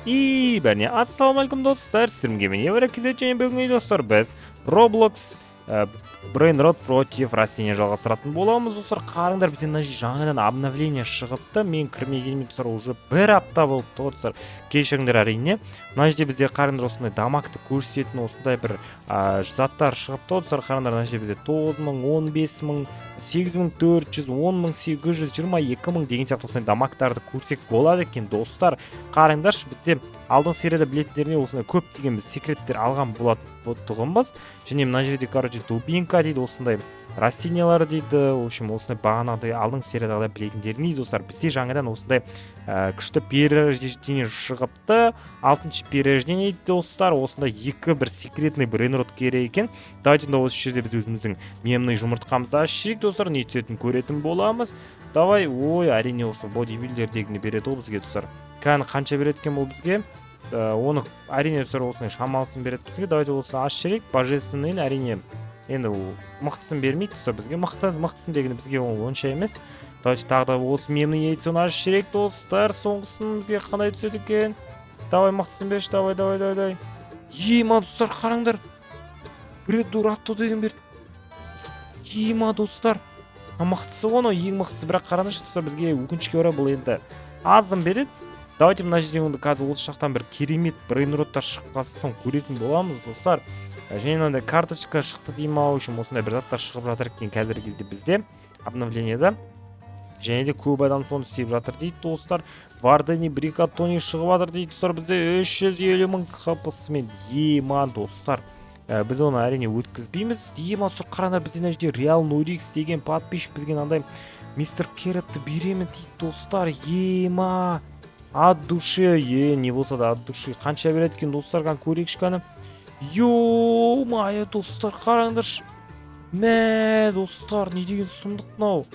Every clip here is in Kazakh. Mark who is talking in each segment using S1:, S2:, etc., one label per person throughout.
S1: И бәріне ассалаумағалейкум, достар! Сіздерге мен, Евро KZ, және бүгінгі, достар, біз Roblox Brainrot против растения жалғастыратын боламыз. Достар, қараңдар, бізде мына жерде жаңадан обновление шығыпты. Мен кірмегеніме, достар, уже бір апта болыпты ғой, достар. Кешіріңдер, әрине. Мына жерде бізде, қараңдар, осындай дамагты көрсететін осындай бір заттар шығыпты ғой, достар. Қараңдар, мына жерде бізде 9000, 15 000, 8400, 10 800, 22 000 деген сияқты осындай дамагтарды көрсек болады екен, достар. Қараңдаршы, бізде алдыңғы серияда, білетіндеріңе, осындай көптеген біз секреттер алған болатын тұғынбыз. Және мына жерде, короче, дубинка дейді, осындай растениялар дейді. В общем, осындай бағанағыдай, алдыңғы сериядағыдай, білетіндеріңдей, достар, бізде жаңадан осындай күшті перерождение шығыпты, алтыншы перерождение дейді, достар. Осындай екі бір секретный брейнрот керек екен. Давайте онда осы жерде біз өзіміздің мемный жұмыртқамызды ашып жіберейік, достар. Не түсетінін көретін боламыз. Давай. Ой, әрине, осы бодибилдердегіні береді ғой бізге, достар. Кәні, қанша береді екен бұл бізге? Оны, әрине, достар, осындай шамалысын береді бізге. Давайте осыны ашып жіберейік, божественныйын. Әрине, енді ол мықтысын бермейді, достар, бізге. Мықты, мықтысын дегені бізге ол онша емес. Давайте тағы да осы мемный яйцоны ашып жіберейік, достар. Соңғысын бізге қандай түседі екен? Давай, мықтысын берші. Давай, давай, давай, давай. Ема, достар, қараңдар, Бредуратто деген берді. Ема, достар, мына мықтысы ғой, анау ең мықтысы. Бірақ қараңдаршы, достар, бізге, өкінішке орай, бұл енді азын береді. Давайте мына жерде онда қазір осы жақтан бір керемет брейнроттар шығып қалса, соны көретін боламыз, достар. Және мынандай карточка шықты дей ма, в общем, осындай бір заттар шығып жатыр екен қазіргі кезде бізде обновлениеда. Және де көп адам соны істеп жатыр дейді, достар. Вардени Брикатони шығып жатыр дейді, достар, бізде 350 000 хпсымен. Ема, достар, біз оны, әрине, өткізбейміз. Ема, достар, қараңдар, бізде мына жерде Реал Нурикс деген подписчик бізге мынандай мистер Керротты беремін дейді, достар. Ема, от души, е, не болса да от души. Қанша береді екен, достар? Кәні, көрейікші, кәні. Ё-моё, достар, қараңдаршы. Мә, достар, не деген сұмдық мынау?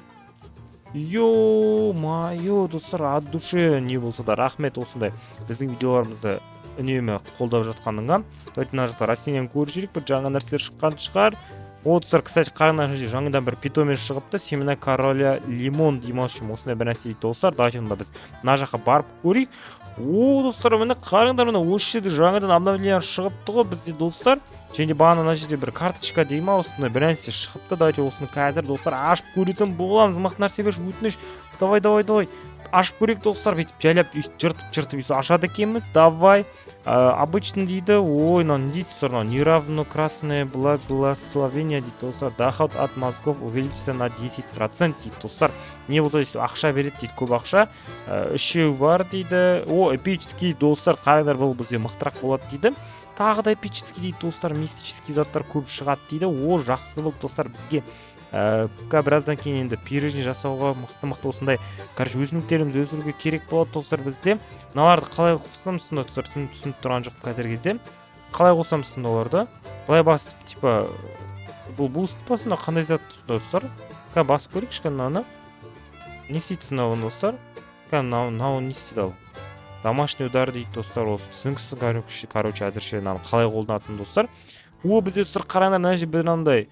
S1: Ё-моё, достар, от души, не болса да рахмет осындай біздің видеоларымызды үнемі қолдап жатқаныңа. Давайте мына жақта растениені көріп жүрейік, бір жаңа нәрселер шыққан шығар. О, достар, кстати, қараңдар, мына жерде жаңадан бір питомец шығыпты, семена короля лимон дей ма, в общем, осындай бір нәрсе дейді, достар. Давайте онда біз мына жаққа барып көрейік. О, достар, міне, қараңдар, міне, осы жерде жаңадан обновление шығыпты ғой бізде, достар. Және де бағана мына жерде бір карточка дей ма, осындай бір нәрсе шығыпты. Давайте осыны қазір, достар, ашып көретін боламыз. Мықты нәрсе берші, өтініш. Давай, давай, давай, ашып көрейік, достар. Бүйтіп жайлап өйстіп жыртып жыртып өйстіп ашады екенбіз. Давай. Обычный дейді. Ой, мынау не дейді, достар? Мынау неравно красное благословение дейді, достар. Доход от мозгов увеличится на 10% дейді, достар. Не болса, өйстіп ақша береді дейді, көп ақша. Үшеу бар дейді. О, эпический, достар, қараңдар, бұл бізде мықтырақ болады дейді. Тағы да эпический дейді, достар. Мистический заттар көп шығады дейді. О, жақсы болды, достар, бізге. Біраздан кейін енді перерождение жасауға мықты мықты осындай, короче, өсімдіктерімізді өсіруге керек болады, достар, бізде. Мыналарды қалай қосамыз сонда, достар? Түсініп тұрған жоқпын қазіргі кезде. Қалай қосамыз сонда оларды? Былай басып, типа, бұл буст па сонда? Қандай зат сонда, достар? Кәне, басып көрейікші, кәне, мынаны не істейді сонда оны, достар? Кәне, мынау не істейді? Ал домашний удар дейді, достар. Осы түсініксіз, короче, әзірше мынаны қалай қолданатынын, достар. О, бізде, достар, қараңдар, мына жерде бір мынандай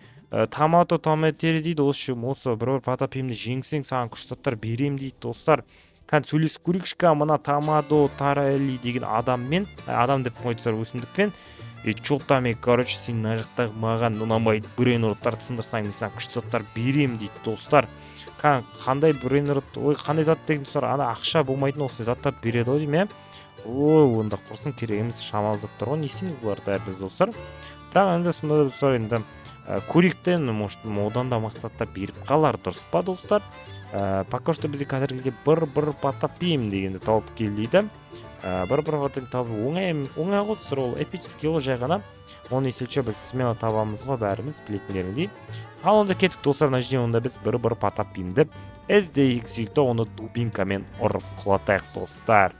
S1: томато томатери дейді. Осы бір потапимді жеңсең, саған күшті заттар беремін дейді, достар. Кәне, сөйлесіп көрейікші, кәне, мына Томадо Тарелли деген адаммен, адам деп қой, достар, өсімдікпен. Е, че там, е, короче, сен мына жақтағы маған ұнамайды брейнроттарды сындырсаң, мен саған күшті заттар беремін дейді, достар. Кәне, қандай брейнрот, ой, қандай зат деген, достар? Ана ақша болмайтын осындай заттарды береді ғой деймін, иә. Ой, онда құрсын, керек емес, шамалы заттар ғой. Не істейміз бұларды бәрі біз, достар? Бірақ енді сонда да, достар, енді көрейік те енді, может, одан да мықты заттар беріп қалар, дұрыс па, достар? Пока что бізде қазіргі кезде бір бір потапим дегенді тауып кел дейді. Бір бір потапим табу оңай, оңай ғой, достар, ол эпический ғой жай ғана. Оны, если че, біз смело табамыз ғой, бәріміз білетіндеріңдей. Ал онда кеттік, достар, мына жерде онда біз бір бір потапимді іздейік, сөйтіп та оны дубинкамен ұрып құлатайық, достар.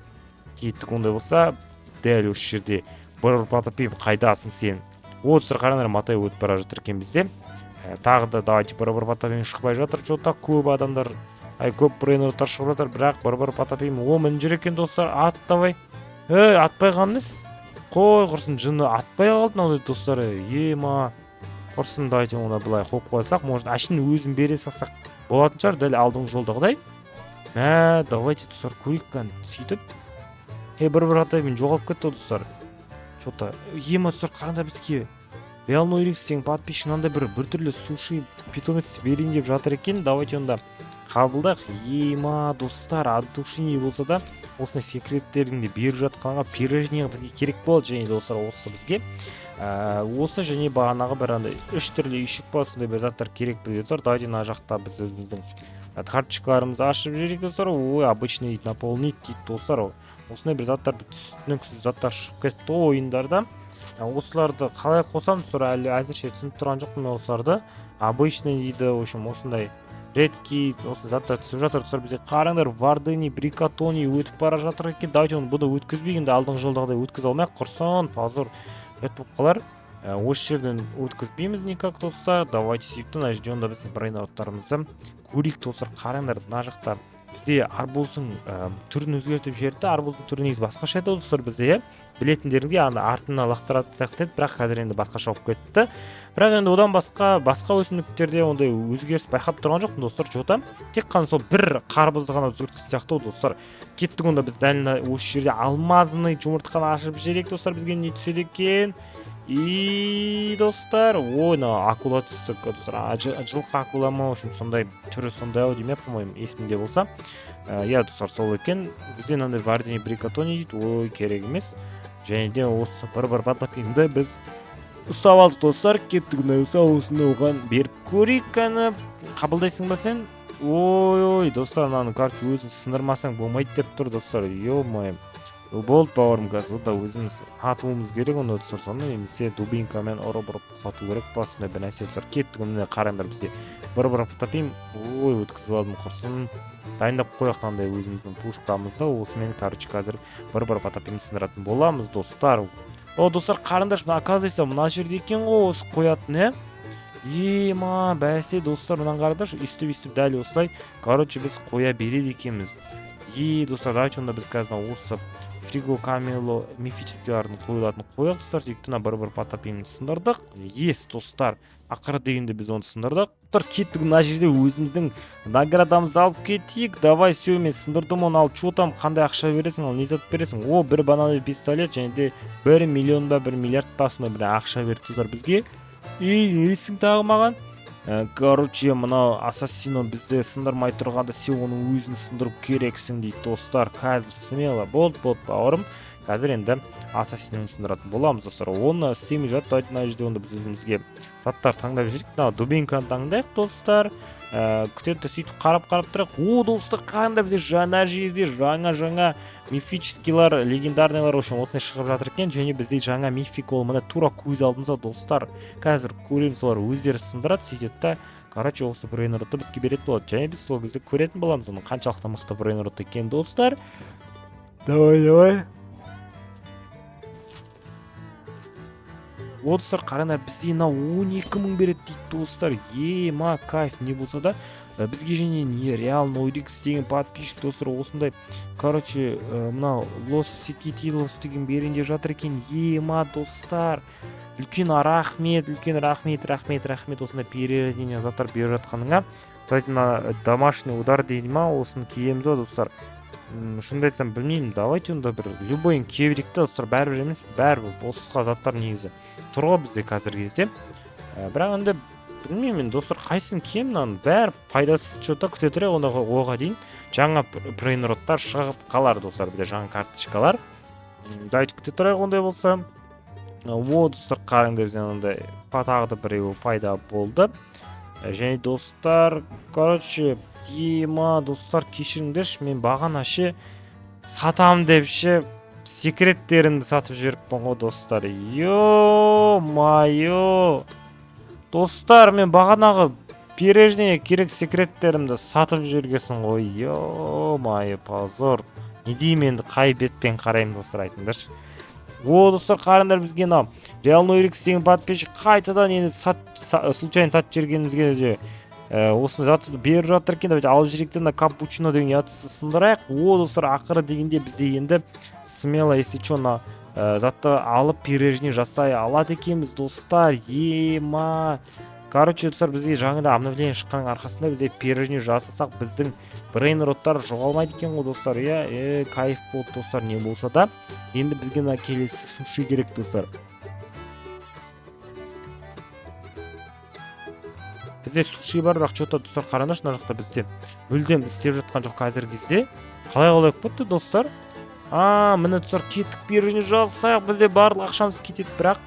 S1: Кеттік ондай болса. Дәл осы жерде бір бір потапим, қайдасың сен? О, достар, қараңдар, матай өтіп бара жатыр екен бізде. Тағы да давайте. Бір бір потапим шықпай жатыр че то. Көп адамдар, ай, көп брейнроттар шығып жатыр, бірақ бір бір потапим. О, міне жүр екен, достар. Ат, давай. Ей, атпай қалған несі? Қой, құрсын, жыны атпай қалды мынау, достар. Ема, құрсын. Давайте оны былай қойып қойсақ, может, әшейін өзін бере салсақ болатын шығар, дәл алдыңғы жолдағыдай. Мә, давайте, достар, көрейік, кәні, сөйтіп. Е, бір бір атаймен жоғалып кетті ғой, достар, че то. Ема, достар, қараңдар, бізге Реал Рикс деген подписчик мынандай бір біртүрлі суши питомец берейін деп жатыр екен. Давайте онда қабылдайық. Ема, достар, от души не болса да осындай секреттердің де беріп жатқанға. Перерождение бізге керек болады. Және, достар, осы бізге осы және бағанағы бір андай үш түрлі үйшік па, сондай бір заттар керек бізге, достар. Давайте мына жақта біз өзіміздің карточкаларымызды ашып жіберейік, достар. Ой, обычный дейді, наполнить дейді, достар. Осындай бір заттар, бір түсініксіз заттар шығып кетті ғой ойындарда. Осыларды қалай қосамыз, достар? Әлі әзірше түсініп тұрған жоқпын мен осыларды. Обычный дейді, в общем, осындай редкий, осындай заттар түсіп жатыр, достар, бізге. Қараңдар, Вардени Брикатони өтіп бара жатыр екен. Давайте оны, бұны өткізбейік енді, алдыңғы жолдағыдай өткізе алмайық, құрсын, позор, ұят болып қалар. Осы жерден өткізбейміз никак, достар. Давайте сөйтіп мына жерде онда біз брейнроттарымызды көрейік, достар. Қараңдар, мына жақта бізде арбуздың түрін өзгертіп жіберді. Арбуздың түрі негізі басқаша еді ғой, достар, бізде, иә, білетіндеріңдей, ана артына лақтыратын сияқты еді, бірақ қазір енді басқаша болып кетті. Бірақ енді одан басқа басқа өсімдіктерде ондай өзгеріс байқап тұрған жоқпын, достар, че то. Тек қана сол бір қарбызды ғана өзгерткен сияқты ғой, достар. Кеттік онда, біз дәл мына осы жерде алмазный жұмыртқаны ашып жіберейік, достар. Бізге не түседі екен? И, достар, ой, мына акула түсті, достар. Жылқы акула ма, в общем, сондай түрі сондай ау деймін, иә, по моему, есімде болса. Иә, достар, сол екен. Бізде мынандай Вардени Брикатони дейді. Ой, керек емес. Және де осы бір бір потопимді біз ұстап алдық, достар. Кеттік, мына осыны оған беріп көрейік. Кәні, қабылдайсың ба сен? Ой, ой, достар, мынаны, короче, өзің сындырмасаң болмайды деп тұр, достар. Е мое, болды, бауырым, қазір да өзіміз атуымыз керек онда, достар, соны немесе дубинкамен ұрып ұрып құлату керек па, сондай бір нәрсе, достар. Кеттік, міне, қараңдар, бізде бір бір потопим. Ой, өткізіп алдым, құрсын. Дайындап қояйық мынандай өзіміздің пушкамызды. Осымен, короче, қазір бір бір потопимді сындыратын боламыз, достар. О, достар, қараңдаршы, мына, оказывается, мына жерде екен ғой осы қоятын, иә. Ема, бәсе, достар, мынаны қараңдаршы, өйстіп өйстіп дәл осылай, короче, біз қоя береді екенбіз. Е, достар, давайте онда біз қазір мына осы фриго камело мифическийлардың қойылатын қояйық, достар. Сөйтіп мына бір бір потопимді сындырдық. Есть, достар, ақыры дегенде біз оны сындырдық. Достар, кеттік, мына жерде өзіміздің наградамызды алып кетейік. Давай, все, мен сындырдым оны. Ал че там, қандай ақша бересің, ал не зат бересің? О, бір банановый пистолет және де 1 миллион ба, 1 миллиард па, сондай бір ақша берді, достар, бізге. И несің тағы маған? Короче, мынау ассасино бізді сындырмай тұрғанда, сен оның өзін сындыру керексің дейді, достар. Қазір смело, болды, болды, бауырым, қазір енді ассасиноны сындыратын боламыз, достар. Оны істемей жатып, давайте мына жерде онда біз өзімізге заттар таңдап жіберейік. Мына дубинканы таңдайық, достар. Күтеді, сөйтіп қарап қарап тұрайық. О, достар, қараңдар, бізде жаңа жерде жаңа жаңа мифическийлар, легендарныйлар, в общем, осындай шығып жатыр екен. Және бізде жаңа мифик, ол міне тура көз алдымызда, достар. Қазір көреміз, олар өздері сындырады, сөйтеді да, короче, осы брейнротты бізге беретін болады. Және біз сол кезде көретін боламыз оның қаншалықты мықты брейнрот екенін, достар. Давай, давай. О, достар, қараңдар, бізге мынау 12 000 береді дейді, достар. Ема, кайф, не болса да. Бізге және нереал Нойрикс деген подписчик, достар, осындай, короче, мынау Лос Секитилос деген берейін деп жатыр екен. Ема, достар, үлкен рахмет, үлкен рахмет, рахмет, рахмет осындай перерождение заттар беріп жатқаныңа. Давайте мына домашний удар дейді ма, осыны киеміз ба, достар? Шынымды айтсам, білмеймін. Давайте онда бір любойын кие берейік та, достар, бәрібір емес, бәрібір босқа заттар негізі тұр ғой бізде қазіргі кезде. Бірақ енді білмеймін мен, достар, қайсысын киемін, мынаның бәрі пайдасыз че то. Күте тұрайық онда, оға дейін жаңа брейнроттар шығып қалар, достар, бізде жаңа карточкалар. Давайте күте тұрайық ондай болса. О, достар, қараңдар, бізде мынандай тағы да біреуі пайда болды. Және, достар, короче, ема, достар, кешіріңдерші, мен бағана ше сатам деп ше секреттерімді сатып жіберіппін ғой, достар. Ё мое, достар, мен бағанағы перерождение керек секреттерімді сатып жібергенсің ғой. Ё мое, позор. Не деймін енді, қай бетпен қараймын, достар, айтыңдаршы. О, достар, қараңдар, бізге мынау Реал Нойрикс деген подписчик қайтадан енді случайно сатып жібергенімізге де осындай затты беріп жатыр екен. Давайте алып жіберейік те, мына капучино деген ұятсызды сындырайық. О, достар, ақыры дегенде бізде енді смело, если че, мына затты алып, перерождение жасай алады екенбіз, достар. Ема. Короче, достар, бізге жаңада обновление шыққанның арқасында бізде перерождение жасасақ, біздің брейнроттар жоғалмайды екен ғой, достар, иә. Кайф болды, достар, не болса да. Енді бізге мына келесі суши керек, достар. Бізде суши бар, бірақ че-то, достар, қараңдаршы, мына жақта бізде мүлдем істеп жатқан жоқ қазіргі кезде. Қалай қалай болып кетті, достар? А, міне, достар, кеттік, перерождение жасайық. Бізде барлық ақшамыз кетеді, бірақ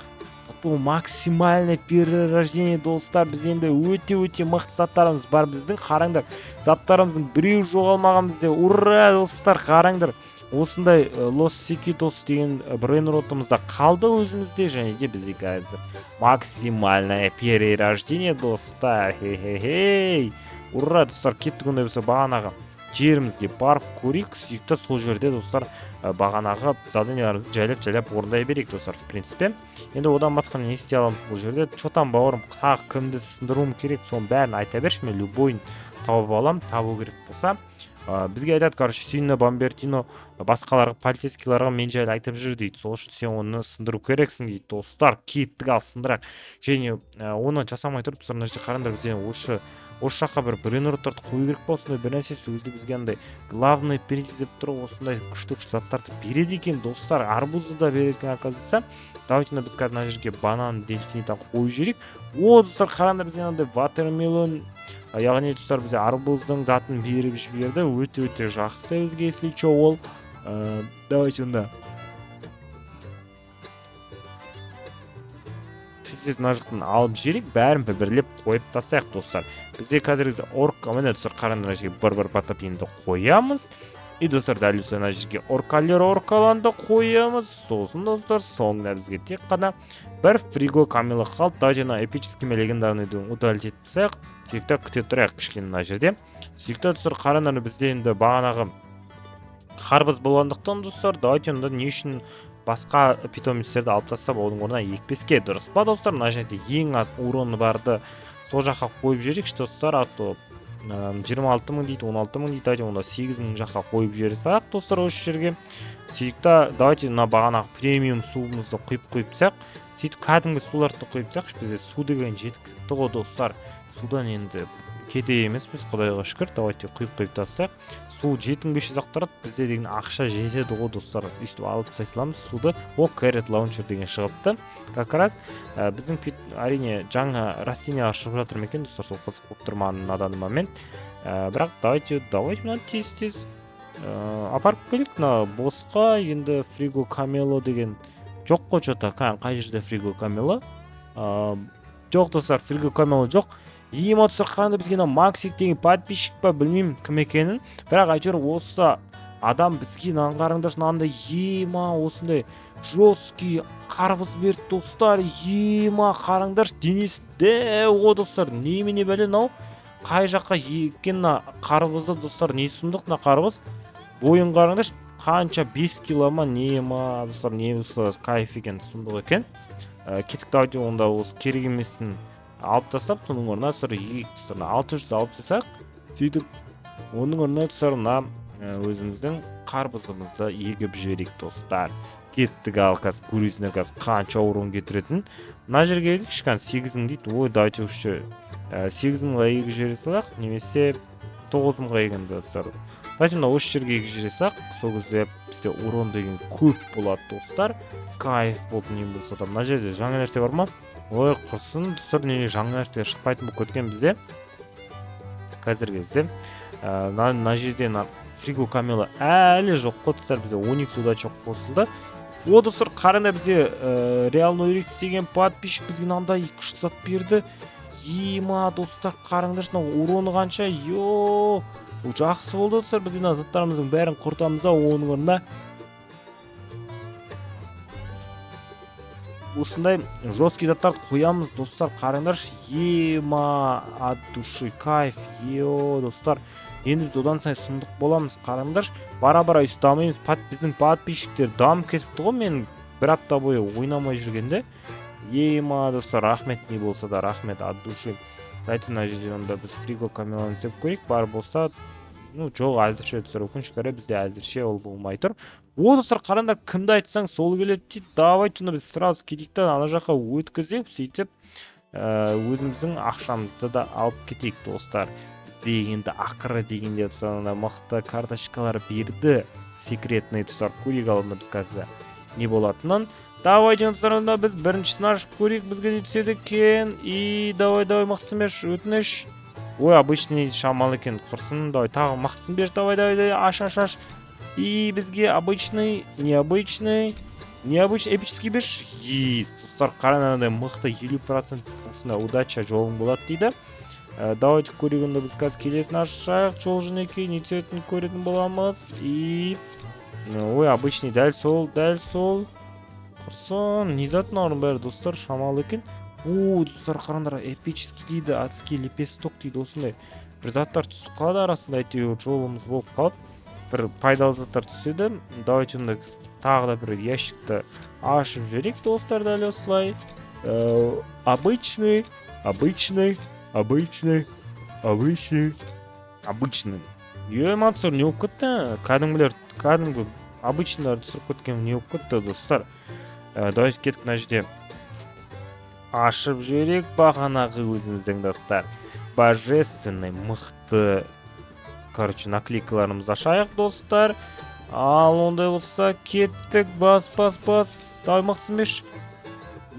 S1: зато максимальное перерождение, достар. Біз енді өте өте мықты заттарымыз бар біздің. Қараңдар, заттарымыздың біреуі жоғалмаған бізде. Ура, достар, қараңдар, осындай Лос Секитос деген брейнротымыз да қалды өзімізде. Және де бізде қазір максимальное перерождение, достар. Хе хе хей, ура, достар, кеттік. Ондай болса, бағанағы жерімізге барып көрейік. Сөйтіп та сол жерде, достар, бағанағы заданияларымызды жайлап жайлап орындай берейік, достар. В принципе, енді одан басқа не істей аламыз бұл жерде? Че там, бауырым, тағы кімді сындыруым керек, соның бәрін айта берші, мен любойын тауып аламын, табу керек болса. Бізге айтады, короче, Сино Бомбертино басқаларға, полицейскийларға мен жайлы айтып жүр дейді, сол үшін сен оны сындыру керексің дейді. Достар, кеттік, ал сындырайық. Және оны жасамай тұрып, достар, мына жерде қараңдар, бізде осы жаққа бір брейнроттарды қою керек па, осындай бір нәрсе. Сол кезде бізге андай главный приз деп тұр ғой, осындай күшті күшті заттарды береді екен, достар. Арбузды да береді екен, оказывается. Давайте біз қазір мына жерге банан дельфинитан қойып жіберейік. О, достар, қараңдар, бізге мынандай watermelon, яғни, достар, бізде арбуздың затын беріп жіберді. Өте өте жақсы бізге, если че, ол. Давайте онда тез мына жақтан алып жіберейік, бәрін бір бірлеп қойып тастайық, достар. Бізде қазір кезде орка, міне, достар, қараңдар, мына жерге бір бір потопинді қоямыз. И, достар, дәл осы мына жерге оркалер оркаланды қоямыз. Сосын, достар, соңында бізге тек қана бір фриго камела қалды. Давайте мына эпический мен легендарныйды удалить етіп тастайық. Сөйтіп та күте тұрайық кішкене мына жерде. Сөйтіп та, достар, қараңдар, бізде енді бағанағы қарбыз болғандықтан, достар, давайте онда не үшін басқа питомецтерді алып тастап, оның орнына екпеске, дұрыс па, достар? Мына жерде ең аз уроны барды сол жаққа қойып жіберейікші, достар. А то 26 000 дейді, 16 000 дейді. Давайте онда 8000 жаққа қойып жібере салайық, достар, осы жерге. Сөйтіп та давайте мына бағанағы премиум суымызды құйып құйып тастайық. Сөйтіп кәдімгі суларды да құйып тастайықшы. Бізде су деген жеткілікті ғой, достар, судан енді кедей емеспіз, құдайға шүкір. Давайте құйып құйып тастайық. Су 7500 ақ тұрады, бізде деген ақша жетеді ғой, достар. Өйстіп алып тастай саламыз суды. О, кэррот лаунчер деген шығыпты как раз. Біздің әрине, жаңа растениялар шығып жатыр ма екен, достар, сол қызық болып тұр маған на данный момент. Бірақ давайте мынаны тез тез апарып келейік мына босқа. Енді фриго камело деген жоқ қой че то. Қай жерде фриго камело? Жоқ, достар, фриго камело жоқ. Ема, достар, қандай бізге мына Максик деген подписчик па, білмеймін кім екенін, бірақ әйтеуір осы адам бізге, мынаны қараңдаршы, мынандай, ема, осындай жесткий қарбыз берді, достар. Ема, қараңдаршы, денесі дәу ғой, достар. Немене, бәле, мынау қай жаққа еккен мына қарбызды, достар? Не сұмдық, мына қарбыз бойын қараңдаршы, қанша, 5 кило ма, не ма, достар? Не болса, кайф екен, сұмдық екен. Кеттік, давайте онда осы керек емесін алып тастап, соның орнына, достар, егейік. Достар, мына 600 алып тастасақ, сөйтіп оның орнына, достар, мына өзіміздің қарбызымызды егіп жіберейік, достар. Кеттік, ал қазір көресіңдер, қазір қанша урон кетіретінін. Мына жерге егейікші, кәдімгі 8000 дейді. Ой, давайте вообще 8000-ға егіп жібере салайық немесе 9000-ға егенде, достар. Давайте мына осы жерге егіп жібере салайық, сол кезде бізде урон деген көп болады, достар. Кайф болды не болса да. Мына жерде жаңа нәрсе бар ма? Ой, құрсын, достар, неге жаңа нәрселер шықпайтын болып кеткен бізде қазіргі кезде? Мына жерде мына фриго камела әлі жоқ қой, достар. Бізде 12 удача қосылды. О, достар, қараңдар, бізде Реал Нойрикс деген подписчик бізге мынандай күшті зат берді. Ема, достар, қараңдаршы, мынау уроны қанша? Йо, жақсы болды, достар. Біз мына заттарымыздың бәрін құртамыз да, оның орнына осындай жесткий заттарды қоямыз, достар. Қараңдаршы, ема, от души кайф. Е, достар, енді біз одан сайын сұмдық боламыз. Қараңдаршы, бара бара өйстіп дамимыз. Біздің подписчиктер дамып кетіпті ғой мен бір апта бойы ойнамай жүргенде. Ема, достар, рахмет, не болса да рахмет от души. Давайте мына жерде онда біз фриго камеланы істеп көрейік, бар болса. Ну, жоқ, әзірше, достар, өкінішке орай, бізде әзірше ол болмай тұр. О, достар, қараңдар, кімді айтсаң, сол келеді дейді. Давайте онда біз сразу кетейік та, ана жаққа өткізіп, сөйтіп Өзіміздің ақшамызды да алып кетейік, достар. Бізде енді ақыры дегенде, достар, ана мықты карточкалар берді, секретный, достар. Көрейік ал онда біз қазір не болатынын. Давайте, достар, онда біз біріншісін ашып көрейік, бізге не түседі екен. И давай, давай, мықтысын берші, өтініш. Ой, обычный, шамалы екен, құрсын. Давай, тағы мықтысын берші. Давай, давай, давай, аш, аш, аш. И бізге обычный, необычный, необычный, эпический берші. Есть, достар, қараңдар, мынандай мықты 50% осындай удача жолың болады дейді. Давайте көрейік онда, біз қазір келесін ашайық. Жол жөнекей не түсетінін көретін боламыз. И ой, обычный, дәл сол, дәл сол, құрсын. Не зат мыналардың бәрі, достар? Шамалы екен. О, достар, қараңдар, эпический дейді, адский лепесток дейді. Осындай бір заттар түсіп қалады арасында, әйтеуір жолымыз болып қалып, бір пайдалы заттар түседі. Давайте онда тағы да бір ящикті ашып жіберейік, достар, дәл осылай. Обычный, обычный, обычный, обычный, обычный. Е, достар, не болып кетті? Кәдімгілер, кәдімгі обычныйларды түсіріп кеткен, не болып кетті, достар? Давайте кеттік, мына жерде ашып жіберейік бағанағы өзіміздің, достар, божественный мықты, короче, наклейкаларымызды ашайық, достар. Ал ондай болса, кеттік. Бас, бас, бас, давай, мықтысын берші.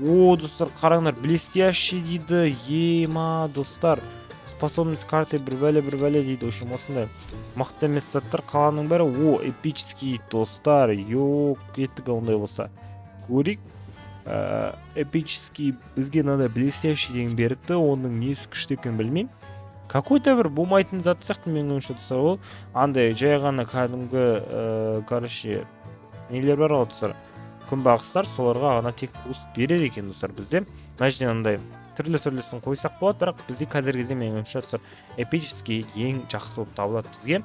S1: О, достар, қараңдар, блестящий дейді. Ема, достар, способность карты, бір бәле, бір бәле дейді. В общем, осындай мықты емес заттар қалғанның бәрі. О, эпический, достар. Йо, кеттік ондай болса, көрейік. Эпический бізге мынандай блестящий деген беріпті. Оның несі күшті екенін білмеймін, какой-то бір болмайтын зат сияқты менің ойымша, достар. Ол андай жай ғана кәдімгі, короче, нелер бар ғой, достар, күнбағыстар, соларға ғана тек буст береді екен, достар. Бізде мына жерде андай түрлі түрлісін қойсақ болады, бірақ бізде қазіргі кезде, менің ойымша, достар, эпический ең жақсы болып табылады бізге.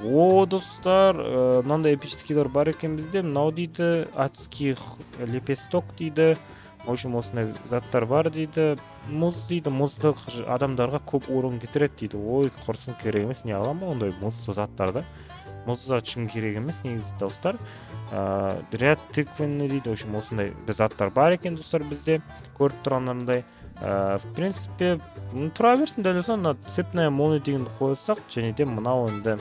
S1: О, достар, мынандай эпическийлер бар екен бізде. Мынау дейді, адский лепесток дейді. В общем, осындай заттар бар дейді. Мұз дейді, мұзды адамдарға көп урон кетіреді дейді. Ой, құрсын, керек емес. Не аламын ондай мұзды заттарды? Мұзды зат ешкімге керек емес негізі, достар. Ряд тыквенный дейді. В общем, осындай бір заттар бар екен, достар, бізде, көріп тұрғандарындай. В принципе, тұра берсін дәл осы. Мына цепная молния дегенді қойсақ және де мынау енді,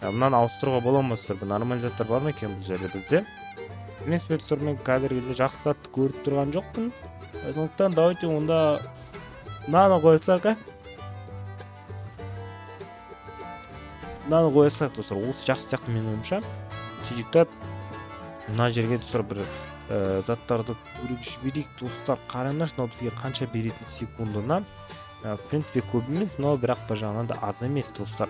S1: мынаны ауыстыруға бола ма, достар? Бір нормальный заттар бар ма екен бұл жерде бізде? В принципе, достар, мен қазіргі кезде жақсы затты көріп тұрған жоқпын, сондықтан давайте онда мынаны қоя салайық. Мынаны қоя салайық, достар, осы жақсы сияқты менің ойымша. Сөйтейік та, мына жерге, достар, бір заттарды көріп жіберейік. Достар, қараңдаршы, мынау бізге қанша беретін секундына? В принципе, көп емес, но бірақ бір жағынан да аз емес, достар.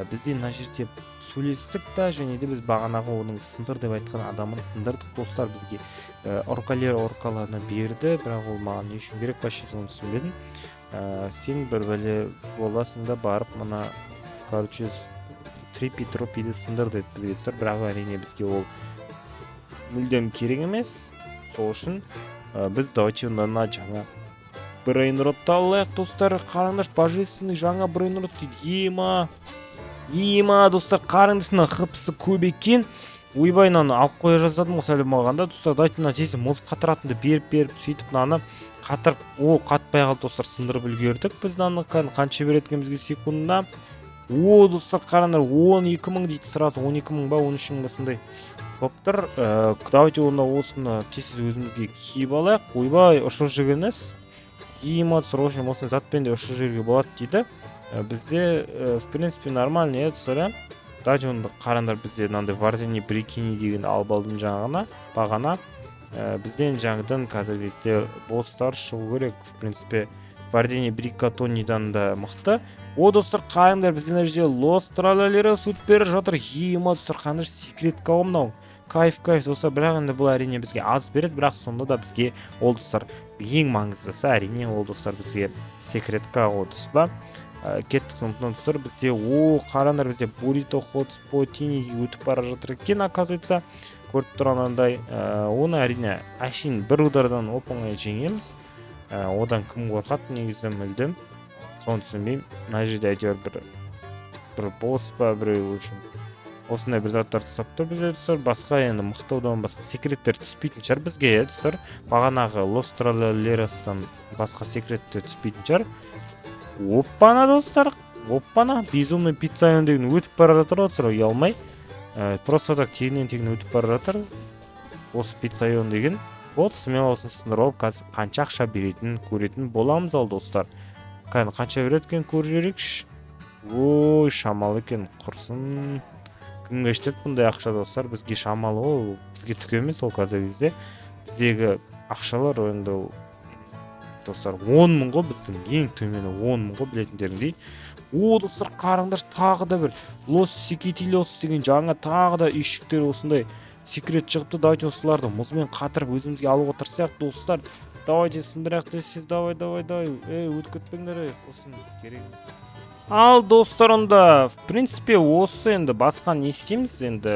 S1: Бізде мына жерде сөйлестік та, және де біз бағанағы оның сындыр деп айтқан адамын сындырдық, достар. Бізге оркалер оркаланы берді, бірақ ол маған не үшін керек, вообще соны түсінбедім. Сен бір бәле боласың да, барып мына, короче, трипи тропиді сындыр деді бізге, достар. Бірақ, әрине, бізге ол мүлдем керек емес. Сол үшін біз давайте онда мына жаңа брейнротты алайық. Достар, қараңдаршы, божественный жаңа брейнрот дейді. Ема, ема, достар, қараңдаршы, мына хпсы көп екен. Ойбай, мынаны алып қоя жаздадым ғой сәл болмағанда. Достар, давайте мына тез мұз қатыратынды беріп беріп, сөйтіп мынаны қатырып. О, қатпай қалды, достар, сындырып үлгердік біз мынаны. Қанша береді екен бізге секундына? О, достар, қараңдар, 12 000 дейді сразу, 12 000 ба, 13 000 ба, сондай болып тұр. Давайте онда осыны тез өзімізге киіп алайық. Ойбай, ұшып жүрген емес. Ема, достар, в общем, осындай затпен де ұшып жүруге болады дейді. Бізде, в принципе, нормально, иә, достар, иә. Давайте онда, қараңдар, бізде мынандай вардени брикини дегенді алып алдым жаңағына бағана. Бізден жаңадан қазіргі кезде босстар шығу керек. В принципе, вардени брикатонидан да мықты. О, достар, қараңдар, бізде мына жерде лос тралалерос өтіп бара жатыр. Ема, достар, қараңдаршы, секретка ғой мынау. Кайф, кайф, достар. Бірақ енді бұл, әрине, бізге аз береді, бірақ сонда да бізге ол, достар, ең маңыздысы, әрине, ол, достар, бізге секретка ғой, дұрыс па? Кеттік сондықтан, достар, бізде, о, қараңдар, бізде бурито хотспотиниге өтіп бара жатыр екен, оказывается, көріп тұрғандай. Оны, әрине, әшейін бір удардан оп оңай жеңеміз. Одан кім қорқады негізі, мүлдем соны түсінбеймін. Мына жерде әйтеуір бір босс па, біреу, в общем, Осындай бір заттар түсіп бізде, достар. Басқа енді мықтаудан басқа секреттер түспейтін шығар бізге, иә, достар? Бағанағы Лос Тралалеростан басқа секреттер түспейтін шығар. Оппана, достар, оппана, безумный пиццайон деген өтіп бара жатыр ғой, достар, ұялмай. Просто так тегіннен тегін өтіп бара жатыр осы пиццайон деген. Вот, смело осыны сындырып алып, қазір қанша ақша беретінін көретін боламыз. Ал, достар, кәні, қанша береді екен, көріп жіберейікші. Ой, шамалы екен, құрсын. Кімге жетеді бұндай ақша, достар? Бізге шамалы ғой ол, бізге түк емес ол. Қазіргі кезде біздегі ақшалар енді ол, достар, 10 000 ғой, біздің ең төмені 10 000 ғой, білетіндеріңдей. О, достар, қараңдаршы, тағы да бір Лос Секетилос деген жаңа тағы да үйшіктер, осындай секрет шығыпты. Давайте осыларды мұзбен қатырып, өзімізге алуға тырысайық, достар. Давайте сындырайық десеңіз. Давай, давай, давай, ей, өтіп кетпеңдер, ей, құрсын, керек емес. Ал, достар, онда, в принципе, осы. Енді басқа не істейміз енді?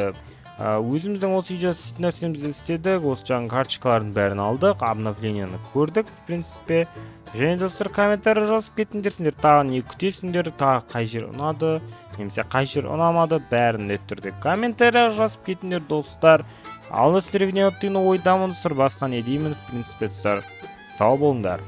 S1: Өзіміздің осы үйде істейтін нәрсемізді істедік, осы жаңа карточкалардың бәрін алдық, обновлениені көрдік, в принципе. Және, достар, комментарий жазып кетіңдер, сендер тағы не күтесіңдер, тағы қай жер ұнады немесе қай жер ұнамады, бәрін міндетті түрде комментарий жазып кетіңдер, достар. Ал сіздерге не ұнады деген ойдамын, достар. Басқа не деймін, в принципе, достар, сау болыңдар.